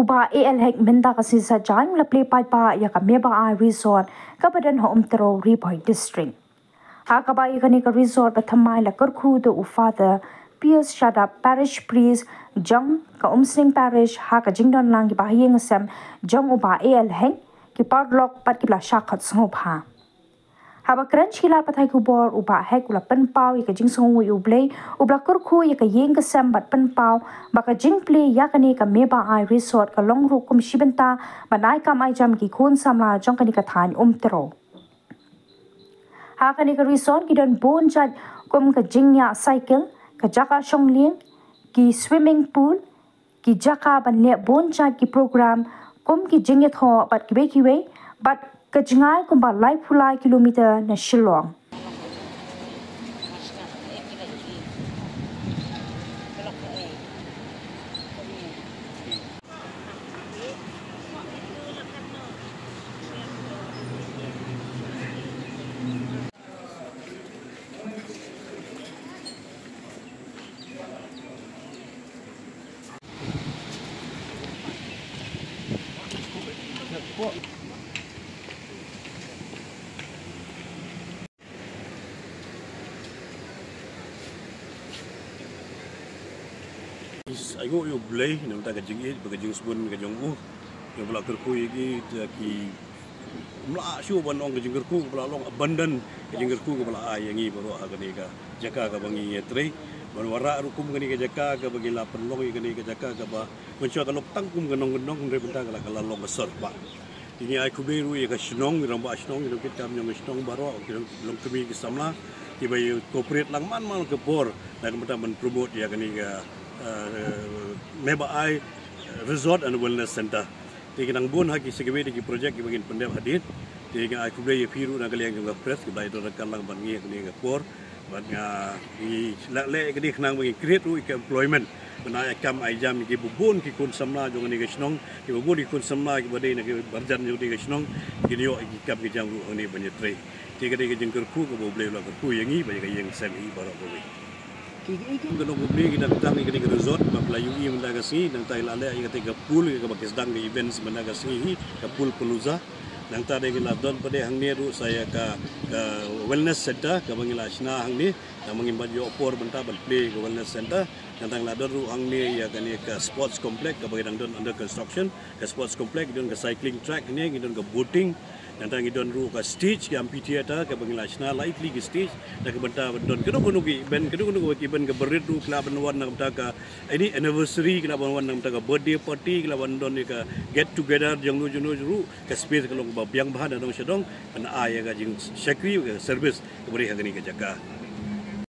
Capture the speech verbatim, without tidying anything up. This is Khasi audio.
Bah A L Hek mynta ka sngi Saitjaiñ u la plie paidbah ïa ka Mehbahai Resort kaba don ha Umtrew, Ri Bhoi District. Ha kaba ïa kane ka resort ba thymmai la kyrkhu da u Father Pius Shadap, Parish Priest jong ka Umsning Parish, ha ka jingdon lang ki bahaïing hasem jong u Bah A L Hek, ki paralok bad kiba la shah khot sngewbha. Haba kren sha ki lad pathai khubor, u Bah Hek u la pynpaw ïa ka jingsngewnguh ïa U Blei uba la kyrkhu ïa ka ïing ka sem bad pynpaw ba ka jingplie ïa kane ka Mehbahai Resort ka long ruh kum shi bynta ban ai kam ai jam ki khun samla jong kane ka thaiñ Umtrew. Ha kane ka resort ki don bun jait kum ka jingïaid cycle, ka jaka shong lieng, ki swimming pool, ki jaka ban leh bun jait ki program kum ki jingïathoh bad kiwei kiwei, bad ka jngai kumba laiphew lai kilometer na Shillong. Ai nguh ïa U Blei namar ka jingïeit bad ka jingsbun ka jong u, ïa ba la kyrkhu ïa ki, ïa ki, ym lah shuh ban ong ka jingkyrkhu kaba la long abundant, ka jingkyrkhu kaba la ai ïa ngi baroh ha kane ka jaka kaba ngi ïatrei. Ban wanrah ruh kum kane ka jaka kaba ngi la pynlong ïa kane ka jaka kaba mynshuwa ka long tang kum ka nongkyndong, hynrei mynta ka la, ka la long ka sor paidbah. Te ngi ai khublei ruh ïa ka shnong, ïa rangbah shnong, ïa nongkitkam jong ka shnong baroh, ki long, long kmie ki samla kiba ïa cooperate lang man man ka por na ka bynta ban promote ïa kane ka, eh, Mehbahai Resort and Wellness Center. Te ki nang bun ha ki sa kiwei de ki project kiba ngin pyndep hadien. Te nga ai khublei ïa phi ruh na ka liang jong ka press kiba ïa don ryngkat lang bad ngi ha kane ka por. Bad nga, ngi lah leh ïa kane khnang ba ngin create ruh ïa ka employment, ban ai kam ai jam ïa kiba bun ki khun samla jong kane ka shnong, kiba bun ki khun samla kiba dei na ki marjan jong kane ka shnong, kin ïoh ïa ki kam ki jam ruh hangne ban ïatrei. Te ka dei ka jingkyrkhu kaba U Blei u la kyrkhu ïa ngi bad ïa ka ïing sem hi baroh kawei. Ki, ki, ki. Ka nongpyni ki dang tang ïa kane ka resort, ba phi la ïohi mynta ka sngi, nangta la leh ïa kata ka pool kaba ki sdang ka events mynta ka sngi hi, ka Poolpalooza. Nangta de ngi la don pat de hangne ruh sa ïa ka, ka wellness center kaba ngi la shna hangne, tang ba ngim pat ïoh por mynta ban plie ka wellness center. Nangta ngi la don ruh hangne ïa kane ka sports complex kaba ngi dang don under construction. Ka sports complex, ngi don ka cycling track hangne, ngi don ka boating. Nangta ngi don ruh ka stage, ka amphitheater kaba ngi la shna lai tylli ki stage na ka bynta ban don kano kano ki event, kano kano ki event kaba rit ruh ki lah ban wan na ka bynta ka, any anniversary, ki lah ban wan na ka bynta ka birthday party, ki lah ban don ïa ka get together jong no jong no ruh. Ka space ka long kaba biang bha na dong sha dong, ban ai ïa ka jingshakri, ka service kaba rit ha kane ka jaka.